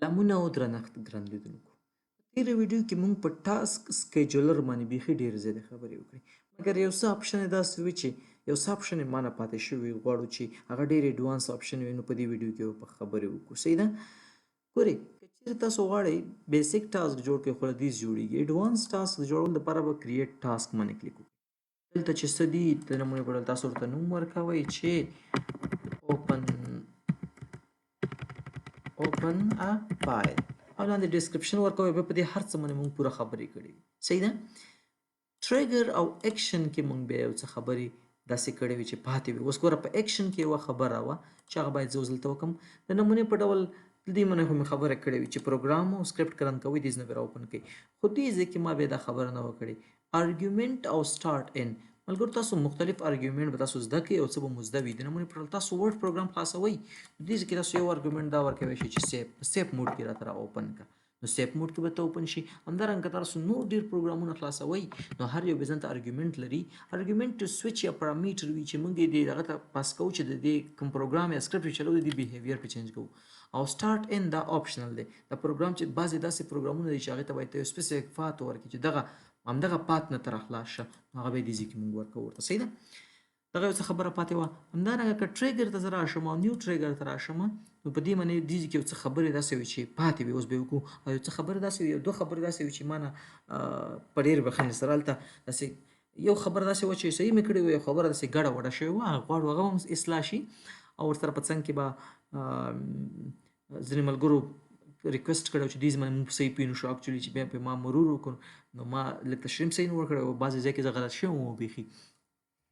سلامونه او درنښت ګران لیدونکو. په تیره ویډیو کې موږ په task scheduler باندې بیخي ډېرې زیاتې خبرې وکړې، مګر یو څه option داسې وي چې یو څه option مانه پاتې شوي، غواړو چې هغه ډېر advance option وي، نو په دې ویډیو کې به په خبرې وکړو. صحیح ده؟ ګورئ، که چېرې تاسو غواړئ basic task جوړ کړئ، خو له دې جوړېږي. advance task جوړولو لپاره به create task باندې کلیک وکړئ. دلته چې څه دي، د نمونې په ډول تاسو ورته نوم ورکوئ چې open a file، او لاندې description ورکوئ. بیا په دې هر څه باندې موږ پوره خبرې کړې وي. صحیح ده؟ trigger او اکشن کې موږ بیا یو څه خبرې داسې کړې وي چې پاتې وي. اوس ګوره، په اکشن کې یوه خبره وه چې هغه باید زه اوس دلته وکړم. د نمونې په ډول د دې منه خو مې خبره کړې وي چې پروګرام او script که run کوئ، دې ځای نه به را open کوي، خو دې ځای کې ما بیا دا خبره نه وه کړې. argument او start in، ملګرو، تاسو مختلف argument به تاسو زده کړئ او څه به مو زده وي. د نمونې په ډول تاسو Word پروګرام خلاصوئ، دې ځای کې تاسو یو argument دا ورکوی شئ چې safe mode کې راته را open کړه، نو safe mode کې به ته open شي. همدارنګه تاسو نور ډېر پروګرامونه خلاصوئ، نو هر یو به ځان ته argument لري. argument to switch یا parameter وي چې موږ یې دې دغه ته pass کوو چې د دې کوم پروګرام یا سکرپټ چې چلوو، د دې behavior په change کوو. او start in دا optional دی. دا پروګرام چې بعضې داسې پروګرامونه دي چې هغې ته باید ته یو specific path ورکړي چې دغه همدغه path نه ته راخلاص شه، نو هغه به دې ځای کې موږ ورکوو ورته. صحیح ده؟ دغه یو څه خبره پاتې وه. همدارنګه که trigger ته زه راشم او new trigger ته راشم، نو په دې معنی دې ځای کې یو څه خبرې داسې وي چې پاتې وي، اوس به یې وکړو. او یو څه خبرې داسې وي، یو دوه خبرې داسې وي چې ما نه په ډېر بخښنې سره هلته داسې یو خبره داسې وه چې صحیح مې کړې وه، یو خبره داسې ګډه وډه شوې وه، غواړو هغه هم اصلاح شي. او ورسره په څنګ کې به ځینې ملګرو request کړی چې دې زما موږ صحیح پوه نه شو actually، چې بیا په ما مرور وکړو، نو ما لږ تشریح صحیح نه ورکړی او بعضې ځای کې زه غلط شوی وم بیخي.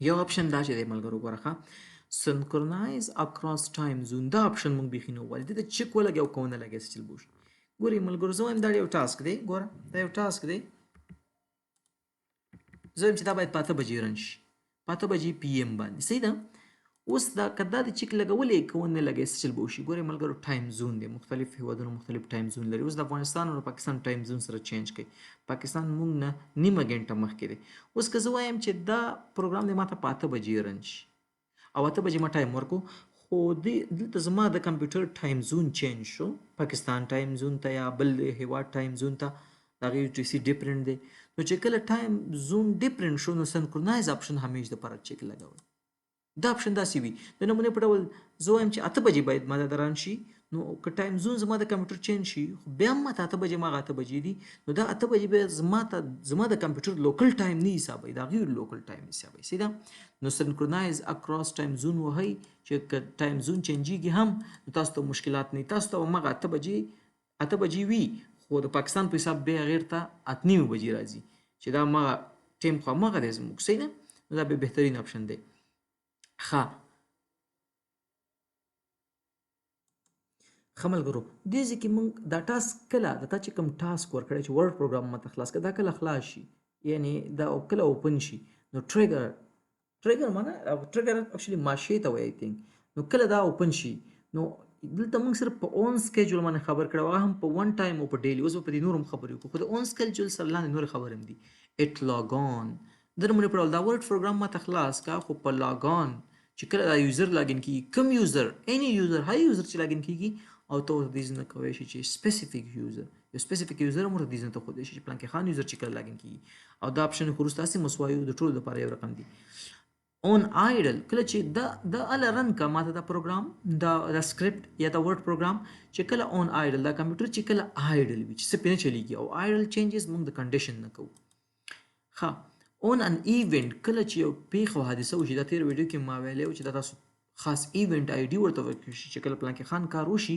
یو option دا چې دی ملګرو، ګوره ښه، synchronize across time zone، دا option موږ بیخي نه وویل. دې ته check ولګي او که ونه لګي، څه چل به وشي؟ ګورئ ملګرو، زه وایم دا یو task دی. ګوره، دا یو task دی. زه وایم چې دا باید په 8 بجې run شي، په 8 بجې PM باندې. صحیح ده؟ اوس دا که دا د check لګولې که ونه لګي، څه چل به وشي؟ ګورئ ملګرو، time zone دی. مختلف هیوادونه مختلف time zone لري. اوس د افغانستان او پاکستان time zone سره change کوي. پاکستان موږ نه نیمه ګنټه مخکې دی. اوس که زه وایم چې دا پروګرام دی ماته په 8 بجې run شي او 8 بجې ما time ورکو، خو دې دلته زما د کمپیوټر time zone change شو پاکستان time zone ته یا بل هیواد time zone ته، د هغې UTC different دی. نو چې کله time zone different شو، نو synchronize option همیش دپاره check لګوئ. دا option داسې وي، د نمونې په ډول زه وایم چې 8 بجې باید ما دا run شي، نو که time zone زما د کمپیوټر change شي، خو بیا هم ماته 8 بجې، ما 8 بجې دي، نو دا 8 بجې بیا زما ته زما د کمپیوټر local time نه حسابوي، د هغې local time حسابوي. صحیح ده؟ نو synchronize across time zone وهئ چې که time zone change ېږي هم، نو تاسو ته مشکلات نه، تاسو ته هماغه 8 بجې 8 بجې وي، خو د پاکستان په حساب بیا غیر ته 8:30 بجې راځي چې دا هماغه time خو هماغه دی زموږ. صحیح ده؟ نو دا به بهترین option دی. ښه ملګرو، دې ځای کې موږ دا task کله د تا چې کوم task ورکړی چې Word پروګرام ماته خلاص کړه، دا کله خلاص شي، یعنی دا کله open شي، نو trigger معنی trigger actually ماشې ته وایي، I think. نو کله دا open شي، نو دلته موږ صرف په on schedule باندې خبر کړو، هغه هم په one time او په daily. اوس به په دې نور هم خبرې وکړو، خو د on schedule سره لاندې نورې خبرې هم دي. at logon، د نمونې په ډول دا Word پروګرام ماته خلاص کا، خو په logon چې کله دا user login کیږي، کوم user، any user، هر user چې login کیږي، او ته ورته دې نه کوی شي چې specific user، یو specific user هم ورته دې نه ته ښودلی شي چې پلانکی خان user چې کله login کیږي. او دا option خو وروسته هسې مسوایو، د ټولو دپاره یو رقم دي. on idle، کله چې دا دا اله run کا ماته دا پروګرام، دا سکرپټ یا دا Word پروګرام چې کله on idle، دا کمپیوټر چې کله idle وي چې څه پې نه چلیږي، او idle changes موږ د condition نه کوو. ښه، on an event، کله چې یو پیښه او حادثه وشي. دا تېره ویډیو کې ما ویلی و چې دا تاسو خاص event ID ورته ورکړی شي چې کله پلانکي خان کار وشي،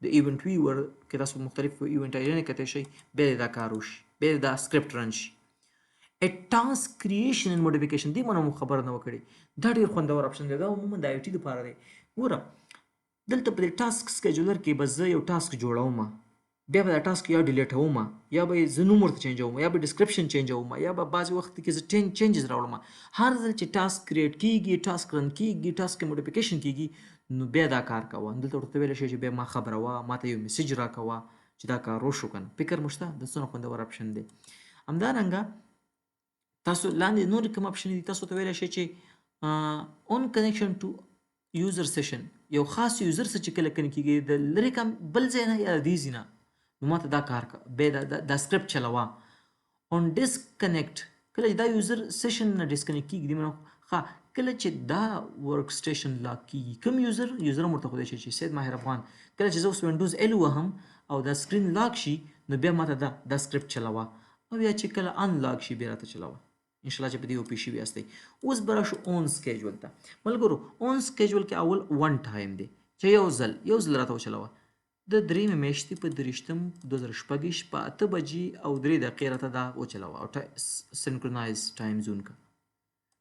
د event viewer کې تاسو مختلف event ID نه کتی شئ، بیا دا کار وشي، بیا دا script run شي. At task creation and modification، دې مونږ خبره نه وکړي. دا ډېر خوندور option دی، دا عموما د IT لپاره دی. ګوره، دلته په دې task scheduler کې به زه یو task جوړوم، بیا به دا task یا delete وم، یا به زه نوم ورته change وم، یا به description change وم، یا به بعضې وخت کې زه changes راوړم. هر ځل چې task create کیږي، task run کیږي، task کې modification کیږي، نو بیا دا کار کوه. دلته ورته ویلی شي چې بیا ما خبروه، ما ته یو message راکوه چې دا کار وشو که نه. فکر مو شته؟ د څونه خوندور option دی. همدارنګه تاسو لاندې نور کوم option دي، تاسو ته ویلی شئ چې on connection to user session، یو خاص user سره چې کله connect کیږي د لرې کم بل ځای نه یا د دې ځای نه. نو ماته دا کار به دا سکرپټ چلوه. On disconnect، کله چې دا user session نه disconnect کیږي دی معنی ښه، کله چې دا workstation lock کیږي، کوم user، user هم ورته ښودی شي چې سید ماهر افغان، کله چې زه اوس Windows L وهم او دا screen lock شي نو بیا ماته دا سکرپټ چلوه، او یا چې کله unlock شي بیا راته چلوه. ان شاء الله چې په دې پوه شوي یاستئ. اوس به راشو on schedule ته. ملګرو، on schedule کې اول one time دی چې یو ځل راته وچلوه، د درېیمې میاشتې په 23 2026 په 8 بجې او 3 دقیقې راته دا وچلوه او synchronize time zone که،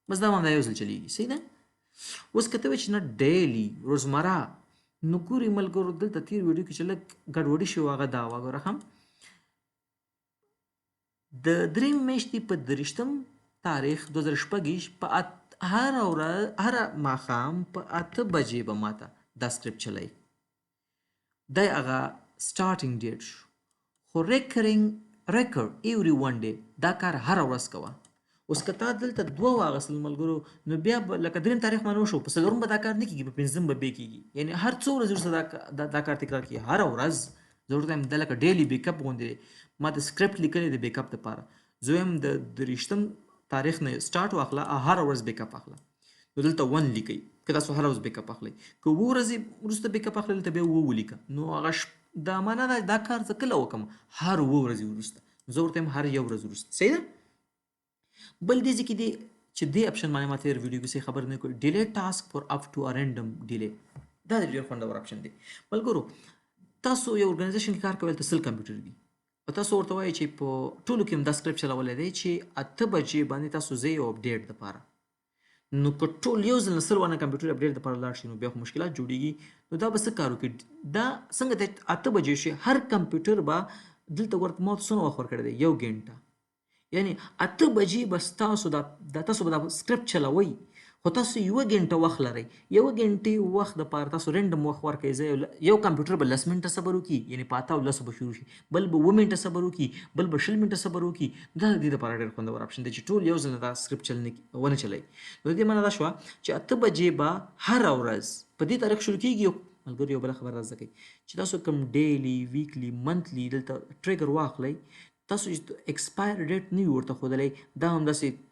بس دا هم دا یو ځل چلیږي. صحیح ده. اوس که ته وایې چې نه، daily، روزمره، نو ګوري ملګرو، دلته تیر ویډیو کې چې لږ ګډوډي شوې هغه دا وه. ګوره، هم د درېیم میاشتې په 23 تاریخ 2026 په هره ورځ هره ماښام په 8 بجې به ماته دا سکرپټ چلی. دی هغه starting date شو، خو recurring، recur every one day، دا کار هره ورځ کوه. اوس که تا دلته دوه واغستل ملګرو، نو بیا به لکه دریم تاریخ باندې وشو، په څلورم به دا کار نه کیږي، په پنځم به بیا کیږي، یعنی هر څو ورځې وروسته دا کار تکرار کیږي. هره ورځ زه ورته وایم دا لکه daily backup غوندې دی. ما د سکرپټ لیکلی د backup دپاره، زه وایم د 23 تاریخ نه سټارټ واخله او هره ورځ backup اخله. نو دلته one لیکئ که تاسو هره ورځ backup اخلئ. که اووه ورځې وروسته backup اخلئ، دلته بیا اووه ولیکه. نو هغه دا معنا ده دا کار زه کله وکړم؟ هر 7 ورځې وروسته. زه ورته وایم هر یو ورځ وروسته. صحیح ده. بل دې ځای کې دی چې دې option باندې ما تېر ویډیو کې څه خبر نه کړ، delay task for up to a random delay. دا ډېر خوندور option دی. ملګرو، تاسو یو organization کې کار کوئ، هلته 100 کمپیوټر دي او تاسو ورته وایئ چې په ټولو کې هم دا سکرپټ چلولی دی چې 8 بجې باندې تاسو ځئ یو update دپاره. نو که ټول یو ځل 100 وانه کمپیوټر update دپاره لاړ شي، نو بیا خو مشکلات جوړیږي. نو دا به څه کار وکړي؟ دا څنګه د 8 بجې شي، هر کمپیوټر به دلته ورته ما څونه وخت ورکړی دی؟ یو ګنټه. یعنی 8 بجې به ستاسو دا تاسو به دا سکرپټ چلوئ، خو تاسو یوه ګنټه وخت لرئ. یوه ګنټې وخت دپاره تاسو random وخت ورکړئ. زه یو کمپیوټر به 10 منټه صبر وکړي، یعنی په 8:10 به شروع شي، بل به 7 منټه صبر وکړي، بل به 20 منټه صبر وکړي. دا د دې دپاره ډېر خوندور option دی چې ټول یو ځل دا سکرپټ چل ونه چلوي. نو د دې معنا دا شوه چې 8 بجې به هره ورځ په دې تاریخ شروع کېږي. ملګرو، یو بله خبره را زده کوي چې تاسو کوم daily، weekly، monthly دلته trigger واخلئ، تاسو چې expire date نه وي ورته ښودلی، دا همداسې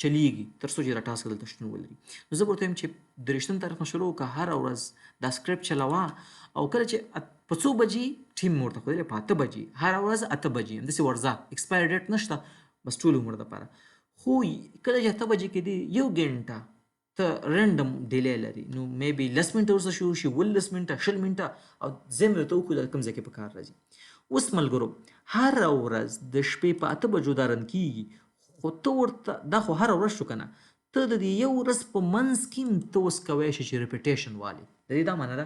چلیږي تر څو چې دا task دلته شتون ولري. نو زه به ورته وایم چې 23 تاریخ نه شروع که، هره ورځ دا سکرپټ چلوه او کله چې په څو بجې ټیم مې ورته ښودلی، په 8 بجې، هره ورځ 8 بجې همداسې ورځه، expire date نشته، بس ټول عمر دپاره. خو کله چې 8 بجې کې دی، یو ګنټه ته random delay لري، نو maybe 10 منټه وروسته شروع شي، 17 منټه، 20 منټه، او ځای مې درته وښودل کوم ځای کې په کار راځي. اوس ملګرو، هره ورځ د شپې په 8 بجو دا run کیږي، خو ته ورته دا خو هره ورځ شو که نه، ته د دې یو ورځ په منځ کې هم ته اوس کوی شې چې repetition والي. د دې دا معنا ده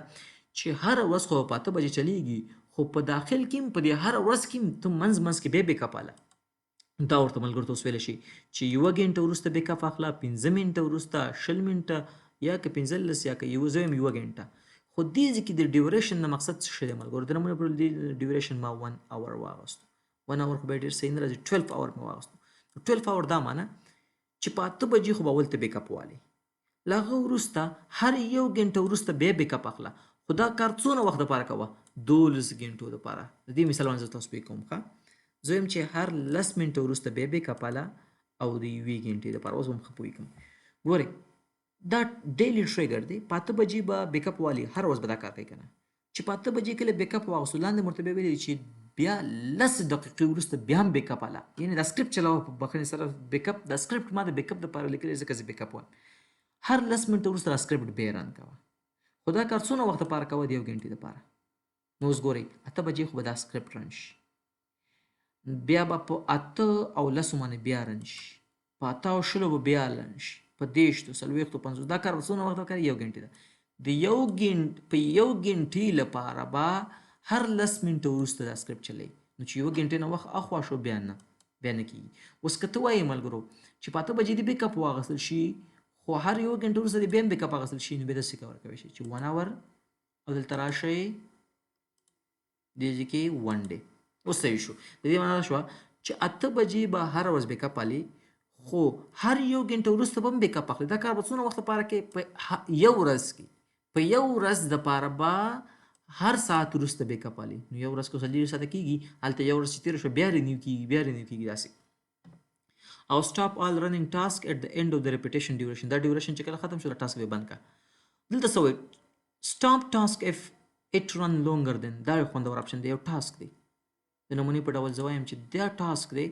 چې هره ورځ خو په 8 بجې چلیږي، خو په داخل کې هم په دې هره ورځ کې هم ته منځ منځ کې بیا backup اله. دا ورته ملګرو ته اوس ویلی شي چې یوه ګنټه وروسته backup اخله، 5 منټه وروسته، 20 منټه، یا که 15، یا که یو زه وایم یوه ګنټه. خو دې ځای کې د duration نه مقصد څه شی دی ملګرو؟ د نمونې په ډول دې duration ما 1 hour واغستو. 1 hour خو به ډېر صحیح نه راځي، 12 hour مې واغستو. 12 hour دا معنی چې په 8 بجې خو به اول ته backup والي، له هغه وروسته هر یو ګنټه وروسته بیا backup اخله. خو دا کار څونه وخت دپاره کوه؟ 12 ګنټو دپاره. د دې مثال باندې زه تاسو پوه کوم. ښه، زه وایم چې هر 10 منټه وروسته بیا backup اله او د یوې ګنټې دپاره. اوس به هم ښه پوه کړم. ګورئ، دا daily trigger دی، په 8 بجې به backup والي، هر ورځ به دا کار کوي که نه. چې په 8 بجې کله backup واغستو، لاندې مې ورته بیا ویلي چې بیا 10 دقیقې وروسته بیا هم backup اله، یعنی دا سکرپټ چلاوه. په بخښنې سره، backup، دا سکرپټ ما د backup دپاره لیکلی ځکه زه backup وایم. هر 10 منټه وروسته دا سکرپټ بیا run کوه، خو دا کار څونه وخت دپاره کوه؟ د یو ګنټې دپاره. نو اوس ګورئ، 8 بجې خو به دا سکرپټ run شي، بیا به په 8:10 باندې بیا run شي، په 8:20 به بیا run شي، په 30، 40، 50. دا کار به څونه وخت وکړي؟ یو ګنټې ده. د یو ګنټ په یو ګنټې لپاره به هر 10 منټه وروسته دا سکرپټ چلی. نو چې یو ګنټې نه وخت اخوا شو، بیا نه کیږي. اوس که ته وایې ملګرو چې په 8 بجې دې backup واغستل شي، خو هر یو ګنټه وروسته دې بیا هم backup اخیستل شي، نو بیا داسې کار کولی شي چې 1 hour او دلته راشئ دې ځای کې 1 day. اوس صحیح شو. د دې معنا دا شوه چې 8 بجې به هره ورځ backup الي، خو هر یو ګنټه وروسته به هم backup اخلي. دا کار به څونه وخت لپاره کوي؟ په یو ورځ کې، په یو ورځ دپاره به هر ساعت وروسته بیک اپ الي. نو یو ورځ کو 24 ساعته کیږي، هلته یو ورځ چې تېره شوه بیا renew کیږي، بیا renew کیږي داسې. او stop all running task at the end of the repetition duration. دا duration چې کله ختم شو، دا task به بند کا. دلته څه وایي؟ Stop task if it run longer than. دا یو خوندور option دی. یو task دی، د نمونې په ډول زه وایم چې دا task دی،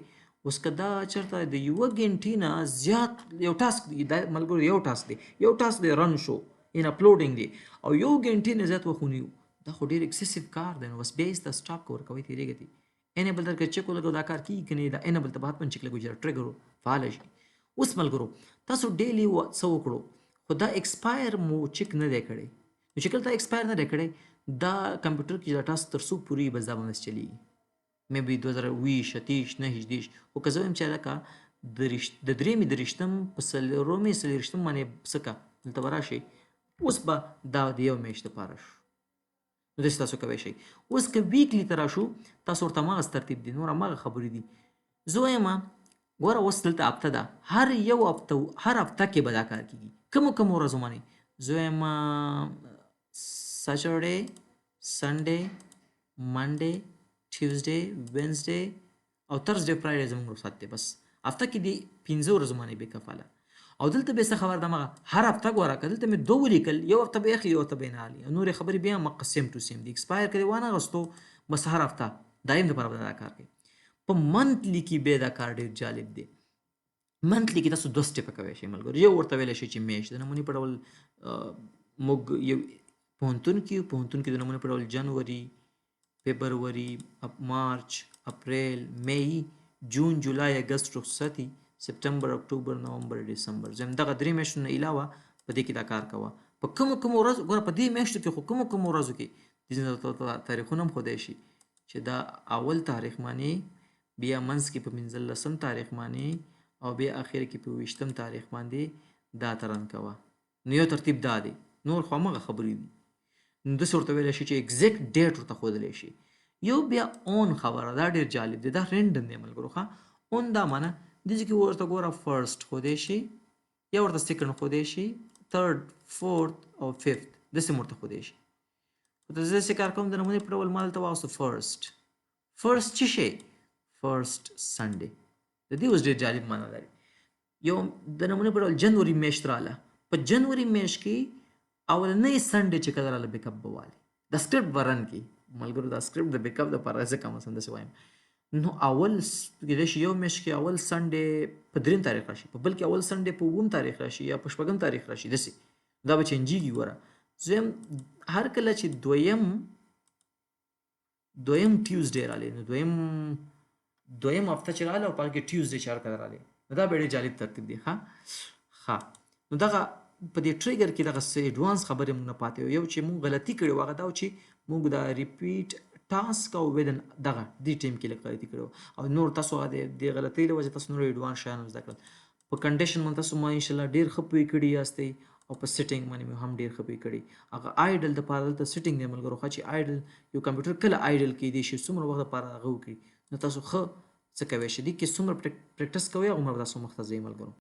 اوس که دا چېرته د یوه ګنټې نه زیات یو task دی، دا ملګرو یو task دی، یو task دی run شو ان uploading دی او یو ګنټې نه زیات وخت ونیو، دا خو ډېر excessive کار دی، نو بس بیا یې stop ورکوي، تېرېږي دی. Enable درکې چک ولګو، دا کار کیږي که نه. دا enable ته به حتما چک لګو چې trigger فعال شي. اوس ملګرو تاسو daily څه وکړو، خو دا expire مو چک نه دی کړی، نو چې کله دا expire نه دی کړی، دا کمپیوټر کې دا task تر څو پورې بس دا باندې چلیږي، maybe 2020، 30، 29، 30. خو که زه وایم چې لکه د درېیمې 23 په څلورمې 24 باندې څه که دلته به راشي، اوس به دا د یو میاشت لپاره شو. نو داسې تاسو کوی شئ. اوس که weekly ته راشو، تاسو ورته هماغه ترتیب دی، نور هماغه خبرې دي. زه وایم ګوره، اوس دلته هفته ده، هر یو هفته، هر هفته کې به دا کار کیږي. کومو کومو ورځو باندې؟ زه وایم Saturday، Sunday، Monday، Tuesday، Wednesday او Thursday، Friday زموږ رخصت دی. بس هفته کې دی پنځه ورځو باندې بیک اپ والا. او دلته به څه خبر ده؟ مغه هر هفته ګوره، که دلته مې دوه ولیکل، یو هفته به اخلي، یو هفته به نه اخلي. نورې خبرې بیا هم same to same دي. Expire کړي وانه غستو، بس هر هفته دایم دپاره به دا کار کوي. په monthly کې بیا دا کار ډېر جالب دی. Monthly کې تاسو دوه step کوی شئ ملګرو. یو ورته ویلی شئ چې میاشت، د نمونې په ډول موږ یو پوهنتون کې یو، پوهنتون کې د نمونې په ډول جنوري، فبروري، مارچ، اپریل، می، جون، جولای، اګست رخصتي، سپټمبر، اکتوبر، نومبر، دسمبر. زم دغه درې میاشتو نه علاوه په دې کې دا کار کوه. په کومو کومو ورځو؟ ګوره، په دې میاشتو کې، خو کومو کومو ورځو کې دې تاریخونه هم ښودی شي چې دا اول تاریخ باندې، بیا منځ کې په 15 تاریخ باندې او بیا اخر کې په 20 تاریخ باندې دا ته run کوه. نو یو ترتیب دا دی، نور خو هماغه خبرې دي. نو داسې ورته ویلی شي چې exact date ورته ښودلی شي. یو بیا on خبره، دا ډېر جالب دی، دا random دی ملګرو. ښه، on دا معنی دې کې ورته ګوره first ښودی شي یا ورته second ښودی شي، third، fourth او fifth، داسې هم ورته ښودی شي. خو زه داسې کار کوم، د نمونې په ډول ما دلته واخیستو first. First څه شی؟ First Sunday. د دې اوس ډېر جالب معنا لري. یو د نمونې په ډول جنوري میاشت راله، په جنوري میاشت کې اولنۍ Sunday چې کله راله، backup به والي، دا سکرپټ به run کړي ملګرو. دا سکرپټ د backup دپاره ځکه مثلا داسې وایم. نو اول کېدای شي یو میاشت کې اول Sunday په دریم تاریخ راشي، په بل کې اول Sunday په اووم تاریخ راشي یا په شپږم تاریخ راشي، داسې دا به change ېږي. ګوره، زه هر کله چې دویم Tuesday رالی، نو دویم هفته چې رااله او په هغه کې Tuesday چې هر کله رالی، نو دا به ډېر جالب ترتیب دی. ښه ښه، نو دغه په دې trigger کې دغه څه advance خبرې موږ نه پاتې. یو چې موږ غلطي کړې وه، هغه دا چې موږ دا repeat task او within دغه دې ټیم کې لږ غلطي کړې وه. او نور تاسو هغه د غلطۍ له وجې تاسو نور advance شیان هم زده کړل. په condition باندې تاسو ما انشاءالله ډېر ښه پوه کړي یاستئ او په setting باندې مې هم ډېر ښه پوه کړي. هغه idle د پاره دلته setting دی ملګرو، ښه، چې idle یو کمپیوټر کله idle کېدی شي، څومره وخت لپاره هغه وکړي. نو تاسو ښه څه کوی شئ، دې کې څومره practice کوئ، هغومره به تاسو مخته ځئ ملګرو.